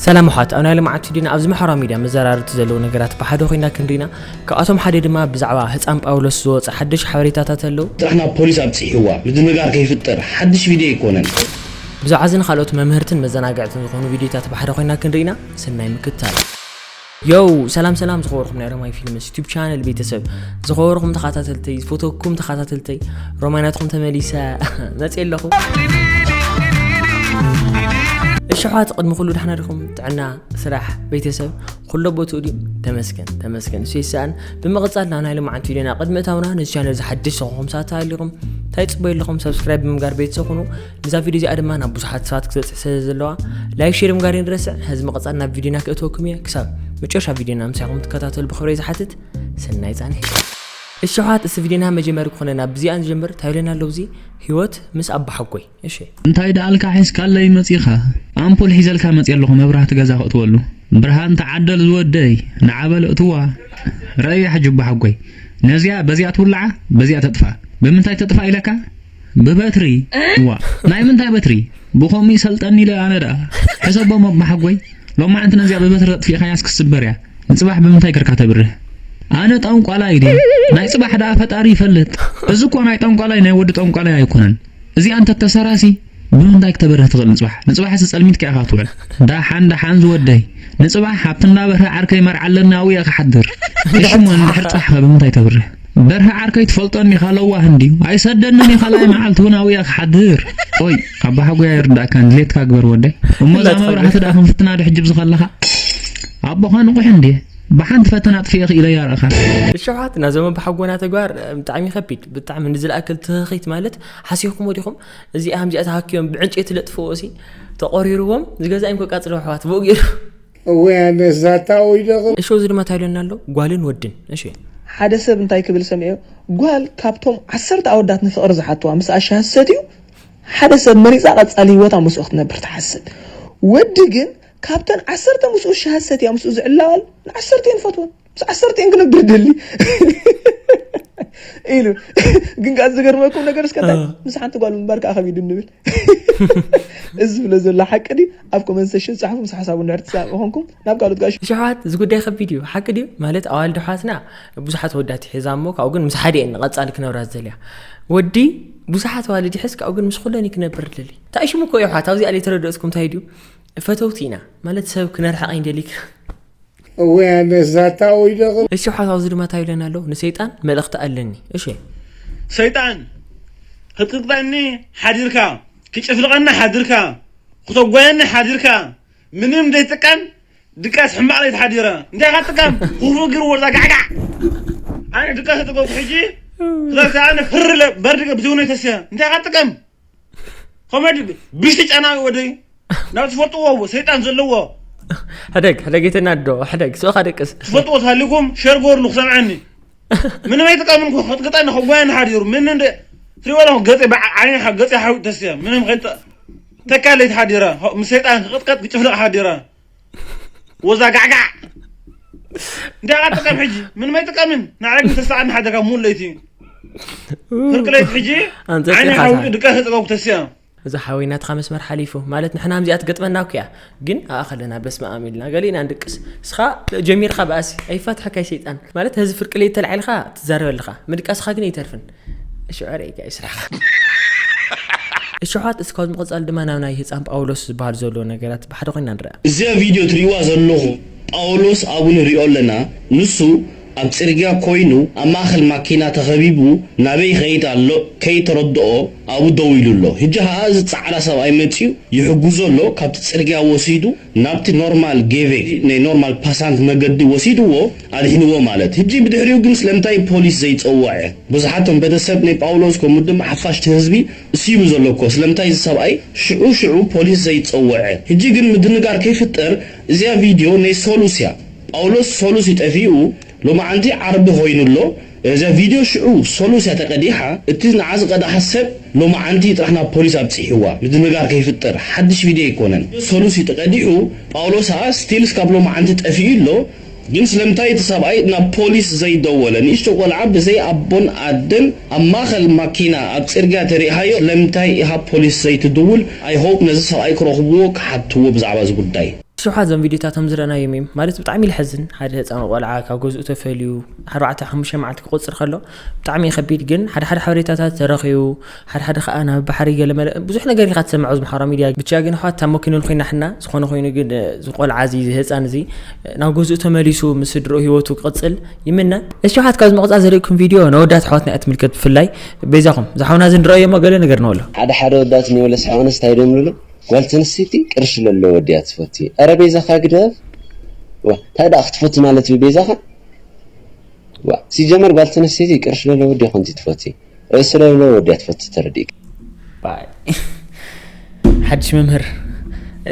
ሰላም ኣሕዋት፣ ኣብ ናይ ሎማዓንቲ ቪድዮና ኣብዚ ማሕበራዊ ሚድያ መዘራረብቲ ዘለዉ ነገራት ብሓደ ኮይና ክንሪና፣ ካብኣቶም ሓደ ድማ ብዛዕባ ህፃን ጳውሎስ ዝወፀ ሓድሽ ሓበሬታታት ኣለዉ። ጥራሕ ናብ ፖሊስ ኣብፂሕዋ፣ ምድንጋር ከይፍጠር። ሓድሽ ቪድዮ ኣይኮነን። ብዛዕባ እዝን ካልኦት መምህርትን መዘናግዕትን ዝኾኑ ቪድዮታት ብሓደ ኮይና ክንሪና፣ ሰናይ ምክትታል። ዮው፣ ሰላም ሰላም ዝኸበርኩም ናይ ሮማይ ፊልምስ ዩቱብ ቻነል ቤተሰብ፣ ዝኸበርኩም ተኸታተልተይ፣ ዝፈተኩም ተኸታተልተይ፣ ሮማይ ናትኩም ተመሊሰ መፅእ ኣለኹ። እሺ ኣሕዋት፣ ቅድሚ ኩሉ ደሕና ዲኹም? ጥዕና፣ ስራሕ፣ ቤተሰብ ኩሎ ቦትኡ ድዩ? ተመስገን፣ ተመስገን፣ እሱ ይሰኣን። ብምቕጻል ናብ ናይ ሎማዓንቲ ቪድዮና ቅድሚ እታውና ነዚ ቻነል ዝሓድሽ ዝኾንኩም ሰባት ኣለኹም፣ እንታይ ትጽበዩ ኣለኹም? ሰብስክራይብ ብምግባር ቤተሰብ ኩኑ። ነዛ ቪድዮ እዚኣ ድማ ናብ ብዙሓት ሰባት ክትበጽሕ ስለ ዘለዋ ላይክ፣ ሼር ምግባር ይንረስዕ። ሕዚ ምቕጻል ናብ ቪድዮና ክእትወኩም እየ። ክሳብ መጨረሻ ቪድዮና ምሳይኹም ትከታተሉ ብኽብሪ ዝሓትት። ሰናይ ጻንሒት። እሺ ኣሕዋት፣ እስቲ ቪድዮና መጀመሪ ክኾነና ብዚኣ ንጀምር። እንታይ ኢለና ኣለዉ እዚ? ህይወት ምስ ኣባሓጎይ። እሺ። እንታይ ደኣልካ ሒዝካለይ መጺኻ? ኣምፑል ሒዘልካ መጺአ ኣለኹ መብራህቲ ገዛ ከእትወሉ። ብርሃን ተዓደል ዝወደይ፣ ንዓ በል እትዋ። ረእያ ሕጂ ኣባሓጎይ። ነዚኣ በዚኣ ትውልዓ፣ በዚኣ ተጥፋ። ብምንታይ ተጥፋ ኢለካ? ብበትሪ። ዋ፣ ናይ ምንታይ በትሪ? ብኸምኡ ይሰልጠኒ ኢለ ኣነ ደኣ። ሕሰቦም ኣባሓጎይ። ሎማዓንቲ ነዚኣ ብበትሪ ኣጥፊእካያስ ክስበር እያ። ንጽባሕ ብምንታይ ገርካ ተብርህ? ኣነ ጠንቋላይ ድየ? ናይ ጽባሕ ደኣ ፈጣሪ ይፈልጥ። እዚ እኮ ናይ ጠንቋላይ፣ ናይ ወዲ ጠንቋላይ ኣይኮነን። እዚኣ እንተተሰራሲ ብምንታይ ክተበርህ ትኽእል ንጽባሕ? ንጽባሕሲ ጸልሚትካ ኢኻ ትውዕል። ደሓን ደሓን ዝወደይ። ንጽባሕ ኣብቲ እንዳበርሀ ዓርከይ መርዓ ኣለኒ ኣብኡ እየ ክሓድር። እሺ እሞ እንድሕር ጽባሕ ከ ብምንታይ ተብርህ? በርሀ ዓርከይ ትፈልጦኒ ኢኻ ለዋህ እንድዩ። ኣይሰደንን እዩ ካልኣይ መዓልቲ እውን ኣብኡ እየ ክሓድር። ኦይ፣ ኣባሓጎይ ኣይርዳእካን፣ ድሌትካ ግበር ወደይ። እሞ እዛ መብራህቲ ደኣ ክንፍትና ዶ ሕጂ ብዚ ከለኻ? ኣቦኻ ንቑሕ እንድየ። ብሓንቲ ፈተና ኣጥፊኤ ክኢለያ ርኣኻ። እሺ ኣሕዋት፣ ናዞም ኣባሓጎና ተግባር ብጣዕሚ ከቢድ፣ ብጣዕሚ ንዝለኣክል ትህኺት ማለት ሓሲብኩሞ ዲኹም? እዚኣ ከምዚኣ ተሃኪቦም ብዕንጨይቲ ለጥፍዎ ሲ ተቆሪርዎም ዝገዛእም ከቃጽልዎ ኣሕዋት ብኡ ገይሩ። እወ ኣነስ ዛታ ወይ ደቕ እሺ፣ እዚ ድማ እንታይ ኢለና ኣሎ? ጓልን ወድን። እሺ። ሓደ ሰብ እንታይ ክብል ሰሚዐ? ጓል ካብቶም ዓሰርተ ኣወዳት ንፍቕሪ ዝሓትዋ ምስ ኣሻ ሰትዩ፣ ሓደ ሰብ መሪጻ ቀጻሊ ህይወታ ምስኡ ክትነብር ትሓስብ። ወዲ ግን ካብተን ዓሰርተ ምስኡ ሻሂ ሰትያ ምስኡ ዝዕላዋል ንዓሰርተን ይፈትወን። ምስ ዓሰርተን ክነብር ደሊ ኢሉ። ግን ከኣ ዝገርመኩም ነገር እስከ እንታይ? እ። ምስ ሓንቲ ጓል ምንባር ከኣ ከቢድ ንብል። እዚ ዝብሎ ዘሎ ሓቂ ድዩ? ኣብ ኮመንት ሴክሽን ጻሕፉ ምስ ሓሳቡ እንድሕር ትስማዕምዑ ኮንኩም ናብ ካልኦት ጋሽ። እሺ ኣሕዋት፣ እዚ ጉዳይ ከቢድ እዩ። ሓቂ ድዩ? ማለት ኣዋልድ ኣሕዋትና ብዙሓት ኣወዳት ይሕዛ እሞ ካብኡ ግን ምስ ሓደ እየን ንቐጻሊ ክነብራ ዝደልያ። ወዲ ብዙሓት ኣዋልድ ይሕዝ ካብኡ ግን ምስ ኩለን እዩ ክነብር ዝደሊ። እንታይ ሽሙ እኮ እዩ ኣሕዋት፣ ኣብዚ ኣለ ተረድኦትኩም እንታይ ድዩ? ፈተውቲ ኢና። ማለት ሰብ ክነርሕቕ ኣይንደሊ። እወ ኣነስ ዛታ ወይ ደቕ እሺ ኣሕዋት፣ ኣብዚ ድማ እንታይ ይብለና ኣሎ? ንሰይጣን መልእኽቲ ኣለኒ። እሺ። ሰይጣን ክትቅጥቅጠኒ ሓዲርካ፣ ክጭፍልቐኒ ሓዲርካ፣ ክተጓየኒ ሓዲርካ፣ ምንም ዘይጥቀም ድቃስ ሕማቕ ለይቲ ሓዲረ። እንታይ ኢኻ ትጥቀም? ክፉእ ግር ወርዛ ጋዕጋዕ። ኣነ ድቃስ ተጠቀምኩ ሕጂ፣ ክዛግዛ ኣነ ፍር ኢለ በርድ ብትውነ ተስያ። እንታይ ኢኻ ትጥቀም? ኮሜዲ ብሽቲ ጨናዊ ወደይ። ናብ ትፈልጥዎ ሰይጣን ዘለዎ። ሕደግ፣ ሕደግ፣ የተናዶ፣ ሕደግ፣ ስብኻ ደቅስ። ትፈልጥዎ ተሃሊኩም ሸር ጎርሉ ክሰምዐኒ። ምንም ኣይጥቀምን እኮ፣ ክትቅጠኒ ከጓየኒ ሓዲሩ። ምን እንደ ትሪወላ ገጸ በዓ-፣ ዓይኒ ሓ-፣ ገጸ ሓዊ ተስያ። ምንም ከይተ-፣ ተካለይት ሓዲራ። ምስ ሰይጣን ክቕጥቀጥ ክጭፍልቕ ሓዲራ። ወዛ ጋዕጋዕ። እንታይ ኣጥቀም ሕጂ? ምንም ኣይጥቀምን። ንዓይ ግን ተስፋ ኣድን ሓደጋ ሙሉ ለይቲ። ፍርቂ ለይቲ ሕጂ ኣንተ ዓይኒ ፂርካ ሓዊ ሳ- ድቃ ተፀጋጉ ተስያ። እዚ ሓወይ ናትኻ መስመር ሓሊፉ። ማለት ንሕና ከምዚኣ ትገጥመና እኮ እያ። ግን ኣኣ ከለና በስመ ኣብ ኢልና ገሊእና ንድቅስ። እስኻ ጀሚርካ ብኣሲ ኣይፋትሐካይ ሰይጣን። ማለት ህዚ ፍርቂ ለይቲ ተላዒልካ ትዛረብ ኣለኻ። ምድቃስኻ ግን ኣይተርፍን። እሺ፣ ዕረ ኢጋ እዩ ስራሕኻ። እሺ፣ ኣሕዋት፣ እስካብ ዝምቕጻል ድማ ናብ ናይ ህጻን ጳውሎስ ዝበሃል ዘሎ ነገራት ብሓደ ኮይና ንርኣ። እዚኣ ቪድዮ ትርእይዋ ዘለኹ ጳውሎስ ኣብኡ ንሪኦ ኣለና። ንሱ ኣብ ጽርግያ ኮይኑ ኣብ ማእከል ማኪና ተኸቢቡ ናበይ ይኸይድ ኣሎ ከይተረድኦ ኣብኡ ደው ኢሉ ኣሎ። ሕጂ ኸኣ እዚ ጻዕዳ ሰብኣይ መጺኡ ይሕግዞ ኣሎ። ካብቲ ጽርግያ ወሲዱ ናብቲ ኖርማል ጌቬ ናይ ኖርማል ፓሳንት መገዲ ወሲድዎ ኣድሒንዎ ማለት። ሕጂ ብድሕሪኡ ግን ስለምንታይ ፖሊስ ዘይጸወዐ? ብዙሓቶም ቤተሰብ ናይ ጳውሎስ ከምኡ ድማ ሓፋሽቲ ህዝቢ እሲቡ ዘሎ እኮ ስለምንታይ እዚ ሰብኣይ ሽዑ ሽዑ ፖሊስ ዘይጸወዐ? ሕጂ ግን ምድንጋር ከይፍጠር እዚኣ ቪድዮ ናይ ሶሉስ እያ። ጳውሎስ ሶሉስ እዩ ጠፊኡ፣ ሎማዓንቲ ዓርቢ ኮይኑ ኣሎ። እዛ ቪድዮ ሽዑ ሶሉስ እያ ተቀዲሓ። እቲ ንዓ ዝቀድሓ ሰብ ሎማዓንቲ ጥራሕ ናብ ፖሊስ ኣብጺሕዋ። ምድንጋር ከይፍጠር ሓድሽ ቪድዮ ኣይኮነን። ሶሉስ እዩ ተቀዲሑ፣ ጳውሎስ ኸኣ ስቲልስ ካብ ሎማዓንቲ ጠፊኡ ኣሎ። ግን ስለምንታይ እቲ ሰብኣይ ናብ ፖሊስ ዘይደወለ? ንእሽቶ ቆልዓ ብዘይ ኣቦን ኣደን ኣብ ማእከል ማኪና ኣብ ጽርግያ ተሪእኻዮ ስለምንታይ ኢኻ ፖሊስ ዘይትድውል? I hope ነዚ ሰብኣይ ክረኽብዎ ክሓትዎ ብዛዕባ እዚ ጉዳይ። ሽውሓት እዞም ቪድዮታት እቶም ዝረኣናዮም እዮም። ማለት ብጣዕሚ ልሐዝን፣ ሓደ ህፃን ቆልዓ ካብ ገዝኡ ተፈልዩ ኣርባዕተ ሓሙሽተ መዓልቲ ክቆፅር ከሎ ብጣዕሚ ከቢድ። ግን ሓደ ሓደ ሓበሬታታት ተረኺቡ፣ ሓደ ሓደ ከዓ ናብ ባሕሪ ገለ መለ ብዙሕ ነገር ኢኻ ትሰምዖ ኣብዚ ማሕበራዊ ሚድያ። ብቻ ግን ኣሕዋት ታሞኪኑን ኮይና ሕና ዝኾነ ኮይኑ ግን እዚ ቆልዓ እዚ እዚ ህፃን እዚ ናብ ገዝኡ ተመሊሱ ምስ ስድርኡ ህይወቱ ክቕፅል ይምነ። እሺ ኣሕዋት ካብዚ መቕፃል ዘርእኩም ቪድዮ ነወዳት ኣሕዋትና እያ ትምልከት። ብፍላይ በይዛኹም ዝሓውና እዚ ንረኣዮሞ ገለ ነገር ንበሎ። ሓደ ሓደ ወዳት ንወለስ ሓውነስ እንታይ ደምልሉ ጓል ተንስተይቲ ቅርሺ ለሎ ወዲያ ትፈቲ። ኣረ ቤዛኻ ግደፍ። ዋ እንታይ ደኣ ክትፈቲ ማለት እዩ ቤዛኻ? ዋ ሲጀመር ጓል ተንስተይቲ ቅርሺ ለሎ ወዲያ ኮንቲ ትፈቲ። ርእሲ ለሎ ወዲያ ትፈቲ ተረዲእካ። ባይ ሓድሽ መምህር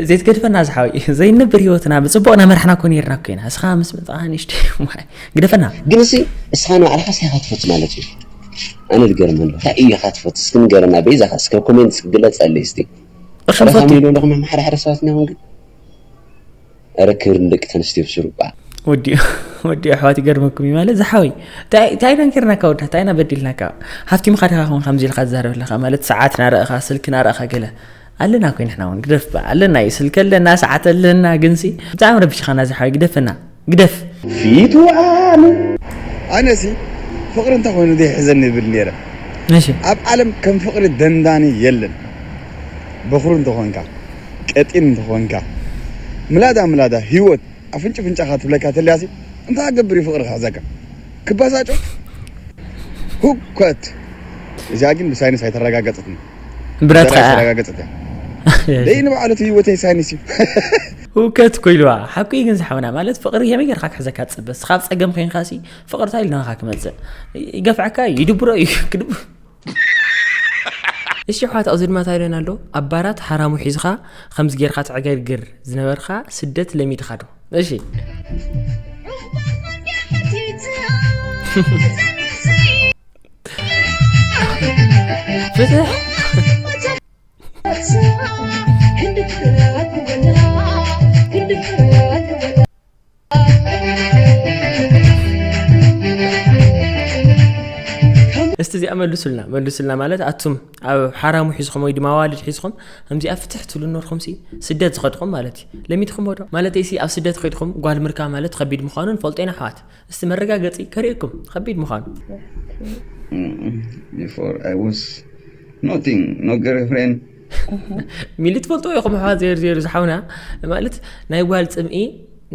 ዘይትገድፈና ዝሓወይ ዘይንብር ህይወትና ብፅቡቅ ናመርሕና ኮ ነርና ኮይና እስኻ ምስ መፅኻ ንሽተ ግደፈና። ግን እሲ እስኻ ንባዕልኻ እስኻ ትፈቱ ማለት እዩ። ኣነ ዝገርመኒ እንታይ እዩ ኢኻ ትፈቱ እስኪ ንገረና በይዛኻ እስከ ኮሜንት እስኪ ግለፀለይ እስቲ። ቅርሺ ንፈቱ። ሚሊዮን ዶኹም ሓደ ሓደ ሰባት ኢና ግን ኣረ ክብሪ ንደቂ ተንስትዮ ብስሩ እባ። ወዲኡ ወዲኡ ኣሕዋት ይገርመኩም እዩ ማለት ዝሓወይ እንታይ እንታይ ኢና ጌርናካ ወዳ እንታይ ኢና በዲልናካ። ሃፍቲምኻ ዲኻ ኹን ከምዚ ኢልካ ትዛረብ ኣለኻ ማለት ሰዓት ናረእኻ ስልኪ ናረእኻ ገለ ኣለና ኮይ ንሕና እውን ግደፍ ባ ኣለና እዩ ስልኪ ኣለና ሰዓት ኣለና ግንሲ ብጣዕሚ ረቢሽኻና ዝሓወይ ግደፈና ግደፍ። ፊቱ ኣነ ኣነሲ ፍቕሪ እንተኾይኑ ዘይሕዘኒ ይብል ነይረ። እሺ ኣብ ዓለም ከም ፍቕሪ ደንዳኒ የለን። በኹሪ እንተኾንካ ቀጢን እንተኾንካ ምላዳ ምላዳ ህይወት ኣፍንጭ ፍንጫኻ ትብለካ ተልያሲ እንታይ ክገብር እዩ ፍቕሪ ክሕዘካ ክባሳጮ ሁከት እዚኣ ግን ብሳይንስ ኣይተረጋገጸትን ብረት ብረት ከኣ ኣይተረጋገጸት እያ ደይ ንባዕለቱ ህይወተይ ሳይንስ እዩ ሁከት ኮይልዋ ሓቂ ግን ዝሓውና ማለት ፍቕሪ ከመይ ጌርካ ክሕዘካ ትጽበ ስኻ ኣብ ጸገም ኮይንካ ሲ ፍቕርታ ኢልናኻ ክመጽእ ይገፍዐካ እዩ ይድብሮ እዩ ክድብ እሺ ኣሕዋት ኣብዚ ድማ እንታይ ኢለን ኣሎ ኣብ ባራት ሓራሙ ሒዝኻ ከምዚ ጌርካ ትዕገርግር ዝነበርካ ስደት ለሚድኻ ዶ እሺ ፍትሕ እስቲ እዚኣ መልሱልና መልሱልና ማለት ኣቱም ኣብ ሓራሙ ሒዝኹም ወይ ድማ ኣዋልድ ሒዝኹም ከምዚኣ ፍትሕ ትብሉ ኖርኩም ሲ ስደት ዝኸድኹም ማለት እዩ ለሚድኹም ዶ ማለት ሲ ኣብ ስደት ኸድኹም ጓል ምርካ ማለት ከቢድ ምዃኑ ንፈልጦ ኢና ኣሕዋት እስቲ መረጋገፂ ከርእየኩም ከቢድ ምዃኑ before I was nothing no girlfriend ሚሊ ትፈልጥዎ ኢኹም ኣሕዋት ዜር ዜር ዝሓውና ማለት ናይ ጓል ፅምኢ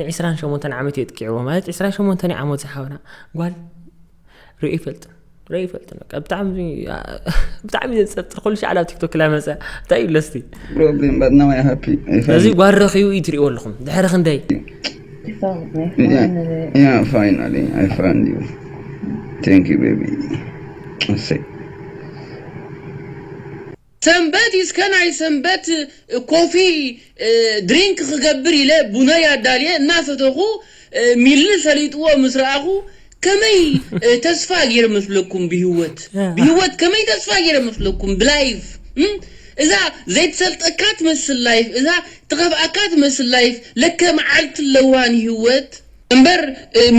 ን28 ዓመት የጥቂዕዎ ማለት 28 ዓመት ዝሓውና ጓል ርኢ ይፈልጥ ርኢ ይፈልጥ በቃ ብጣዕሚ ብጣዕሚ ዘፀጥር ኩሉ ሻዕላ ኣብ ቲክቶክ ላመፀ እንታይ እዩ ለስቲ problem but now I happy I ነዚ find ጓል ረኺቡ እዩ ትሪእዎ ኣለኹም ድሕሪ ክንደይ You found me. Yeah, Finally. yeah, finally, I found you. Thank you, baby. I say, ሰንበት እስከ ናይ ሰንበት ኮፊ ድሪንክ ክገብር ኢለ ቡነይ ኣዳልየ እናሰተኹ ሚሊ ሰሊጥዎ ምስ ረኣኹ ከመይ ተስፋ ገይረ መስለኩም ብህይወት ብህይወት ከመይ ተስፋ ገይረ መስለኩም ብላይፍ እዛ ዘይትሰልጠካ ትመስል ላይፍ እዛ ትኸፍኣካ ትመስል ላይፍ ለከ መዓልቲ ኣለዋ ንህይወት እምበር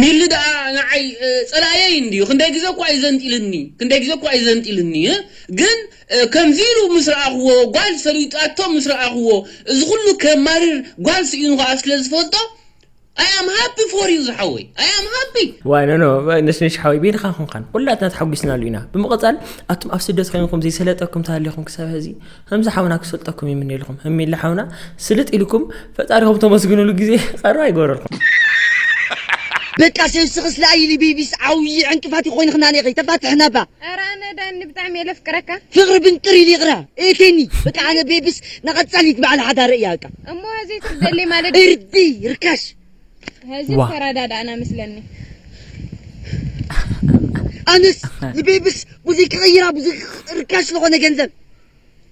ሚሊ ደኣ ንዓይ ጸላእየይ እንድዩ ክንደይ ግዜ እኳ እዩ ዘንጢልኒ ክንደይ ግዜ እኳ እዩ ዘንጢልኒ ግን ከምዚ ኢሉ ምስ ረኣኽዎ ጓል ሰሊጣቶ ምስ ረኣኽዎ እዚ ኩሉ ከማርር ጓል ስኢኑ ከዓ ስለ ዝፈልጦ I am happy for you ዝሓወይ I am happy ዋይ ኖ ኖ ነሽነሽ ሓወይ ቤድኻ ኹንኻን ኩላትና ተሓጒስናሉ ኢና ብምቕጻል ኣቱም ኣብ ስደት ኮይንኩም ዘይሰለጠኩም ተሃሊኹም ክሳብ ሕዚ ከምዚ ሓውና ክሰልጠኩም ይምነልኩም ህሚላ ሓውና ስልጥ ኢልኩም ፈጣሪኹም ተመስግኑሉ ግዜ ቀረባ ይገብረልኩም በቃ ሰብስኽስ ለኣይሊ ቤቢስ ዓብዪ ዕንቅፋት ይኾይንኽና ኔኸ ተፋትሕና ባ ኧረ ኣነ ዳኒ ብጣዕሚ እየ ለፍቅረካ ፍቕሪ ብንጥር ኢሉ ይቕረ እቴኒ በቃ ኣነ ቤቢስ ንቐጻሊት በዓል ሓዳር እያ በቃ እሞ እዚ ትርደለይ ማለት እዩ እርዲ ርካሽ ሕዚ ዋ። ተረዳዳእና መስለኒ ኣነስ ንቤቢስ ብዙይ ክቕይራ ብዙይ ርካሽ ዝኾነ ገንዘብ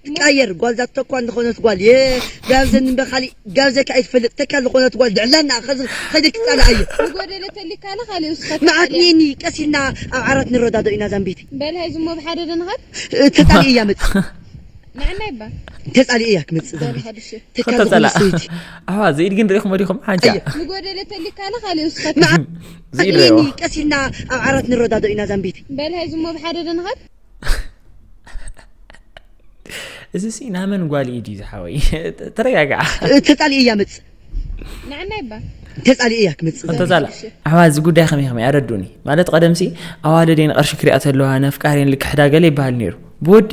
ትቃየር ጓል ዛተኳ እንደኾነት ጓል የ ጋብዘን እምበ ካሊእ ጋብዘካ ኣይትፈልጥ ተካ ዝኾነት ጓል ድዕላና ኸዚ ኸይደ ክጻላ ኣየ ንጎደለ ተሊካለ ካሊእ ውስኸት መዓት ኒኒ ቀስ ኢልና ኣብ ዓራት ንረዳዶ ኢና ዛምቤቲ በል ሀይዚ እሞ ብሓደ ደንኸድ ተጣሊ እያ መጽ ንዕና ይባ ተጻሊ እያ ክመጽእ ዛምቤቲ ተካል ተጸላ ዝኾነት ሰበይቲ ኣዋ ዘይድ ግን ርኢኹም ወዲኹም ሓንቻ ኣየ ንጎደለ ተሊካለ ካሊእ ውስኸት ዝኢድ ኒኒ ርኢኹም ቀስ ኢልና ኣብ ዓራት ንረዳዶ ኢና ዛምቤቲ በል ሀይዚ እሞ ብሓደ ደንኸድ እዚ ሲ ናመን ጓል ኢድ እዩ ዝሓወይ ተረጋግዓ ተጣሊ እያ መጽ ንዓና ይባ ተጻሊእ እያ ክመጽእ እንተዛላ ኣሕዋ እዚ ጉዳይ ከመይ ከመይ ኣረዱኒ። ማለት ቀደምሲ ኣዋልደን ቅርሺ ክሪኣ ተለዋ ነፍቃሬን ልክሕዳ ገለ ይበሃል ነይሩ። ብወዲ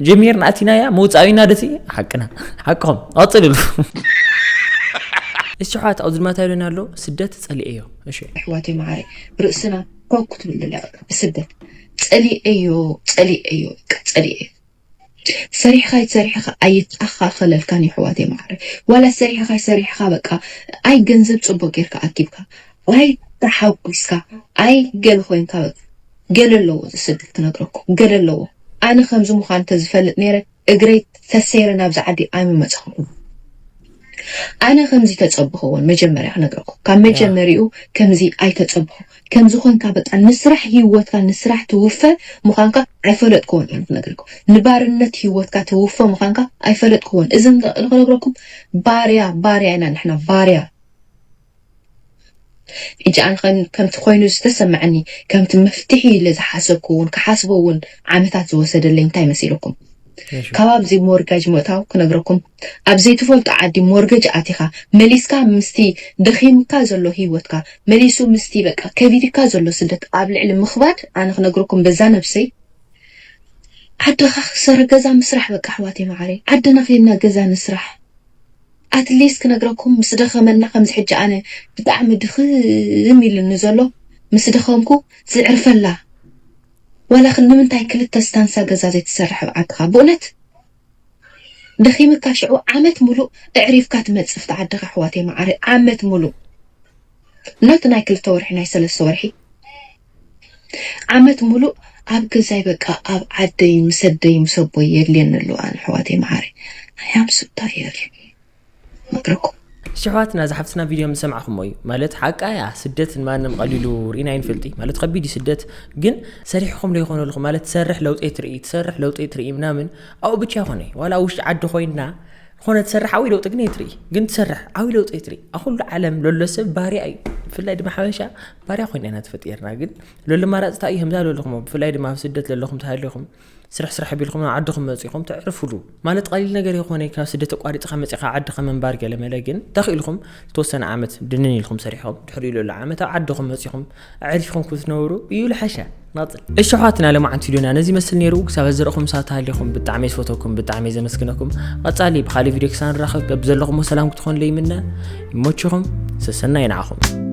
ጀሚርና ኣቲናያ መውፃዊና ደቲ ሓቅና ሓቅኹም ቀፅልሉ። እሺ ኣሕዋት ኣብዚ ድማ እንታይ ኢሉና ኣሎ? ስደት ጸሊኤዮ። እሺ ኣሕዋተይ መዓረይ፣ ርእስና ኮኩ ትብልለ። ብስደት ጸሊኤዮ፣ ጸሊኤዮ፣ በቃ ጸሊኤዮ። ሰሪሕኻ ይትሰሪሕኻ ኣይተኣኻኸለልካን እዩ ኣሕዋተይ መዓረይ። ዋላ ሰሪሕኻ ይሰሪሕኻ በቃ ኣይ ገንዘብ ጽቡቅ ጌርካ ኣኪብካ ኣይ ተሓጒስካ ኣይ ገለ ኮይንካ በቃ ገለ ኣለዎ። እዚ ስደት ክነግረኩም ገለ ኣለዎ። ኣነ ከምዚ ምዃኑ ተዝፈልጥ ነይረ እግረይ ተሰይረ ናብዚ ዓዲ ኣይምመጻኹ። ኣነ ከምዚ ተጸብኽዎን መጀመርያ ክነግረኩም ካብ መጀመሪኡ ከምዚ ኣይተጸብኹ። ከምዚ ኮንካ በቃ ንስራሕ ህይወትካ ንስራሕ ትውፈ ምዃንካ ኣይፈለጥክዎን። ኣነ ክነግረኩም ንባርነት ህይወትካ ትውፈ ምዃንካ ኣይፈለጥክዎን። እዚ ክነግረኩም ባርያ ባርያ ኢና ንሕና ባርያ። ሕጂ ኣነ ከም- ከምቲ ኮይኑ ዝተሰማዐኒ ከምቲ መፍትሒ ኢለ ዝሓሰብኩ እውን ክሓስቦ እውን ዓመታት ዝወሰደለይ እንታይ መሲልኩም? ካብ ኣብዚ ሞርጋጅ ምእታው ክነግረኩም ኣብ ዘይትፈልጦ ዓዲ ሞርገጅ ኣቲኻ መሊስካ ምስቲ ደኺምካ ዘሎ ህይወትካ መሊሱ ምስቲ በቃ ከቢድካ ዘሎ ስደት ኣብ ልዕሊ ምኽባድ ኣነ ክነግረኩም በዛ ነብሰይ ዓድኻ ክሰረ ገዛ ምስራሕ በቃ ኣሕዋተይ መዓረይ ዓድና ከይድና ገዛ ንስራሕ ኣትሊስት ክነግረኩም ምስ ደኸመና ከምዚ ሕጂ ኣነ ብጣዕሚ ድኽም ኢሉኒ ዘሎ ምስ ደኸምኩ ዝዕርፈላ ዋላ ክል ንምንታይ ክልተ ስታንሳ ገዛ ዘይትሰርሕ ኣብ ዓድኻ ብእውነት ደኺምካ ሽዑ ዓመት ሙሉእ እዕሪፍካ ትመጽእ ፍቲ ዓድኻ ኣሕዋተይ መዓረይ ዓመት ሙሉእ ኖት ናይ ክልተ ወርሒ ናይ ሰለስተ ወርሒ ዓመት ሙሉእ ኣብ ገዛይ በቃ ኣብ ዓደይ ምስ ኣደይ ምስ ኣቦይ የድልየኒ ኣሎ ኣነ ኣሕዋተይ መዓረይ I am so tired መግረኩም ሽሕዋትና ዝሓፍትና ቪድዮ ምስ ሰማዕኹሞ እዩ ማለት ሓቃ እያ። ስደት ንማንም ቀሊሉ ርኢና ይንፈልጢ ማለት ከቢድ እዩ ስደት። ግን ሰሪሕኹም ዶ ይኾነልኹም ማለት ትሰርሕ ለውጢ ትርኢ ትሰርሕ ለውጢ ትርኢ ምናምን ኣብኡ ብቻ ይኾነ ዋላ ኣብ ውሽጢ ዓዲ ኮይንና ዝኾነ ትሰርሕ ዓብይ ለውጢ ግን የትርኢ ግን ትሰርሕ ዓብይ ለውጢ የትርኢ ኣብ ኩሉ ዓለም ለሎ ሰብ ባርያ እዩ። ብፍላይ ድማ ሓበሻ ባርያ ኮይና ኢና ተፈጢርና። ግን ለሎ ኣማራፅታ እዩ ከምዛ ለለኹም ብፍላይ ድማ ኣብ ስደት ለለኹም ተሃሊኹም ስራሕ ስራሕ ቢልኩም ናብ ዓድኹም መፂኹም ተዕርፉሉ ማለት ቀሊል ነገር ይኾነ። ካብ ስደት ኣቋሪፅኻ መፂኻ ዓድኻ ምንባር ገለመለ ግን ተኽኢልኩም ዝተወሰነ ዓመት ድንን ኢልኩም ሰሪሕኹም ድሕሪኡ ለሎ ዓመት ኣብ ዓድኹም መፂኹም ኣዕሪፍኹም ክትነብሩ እዩ ልሓሻ። ናፅል እሺ ኣሕዋትና ለማዓንቲ ዶና ነዚ ይመስል ነይሩ። ክሳብ ዘረኹም ሳት ሃሊኹም ብጣዕሚ ዝፈተኩም ብጣዕሚ ዘመስግነኩም። ቀፃሊ ብካሊእ ቪድዮ ክሳብ ንራኸብ በብዘለኹም ሰላም ክትኾኑ ለይምነ። ይመችኹም። ሰሰናይ ንዓኹም።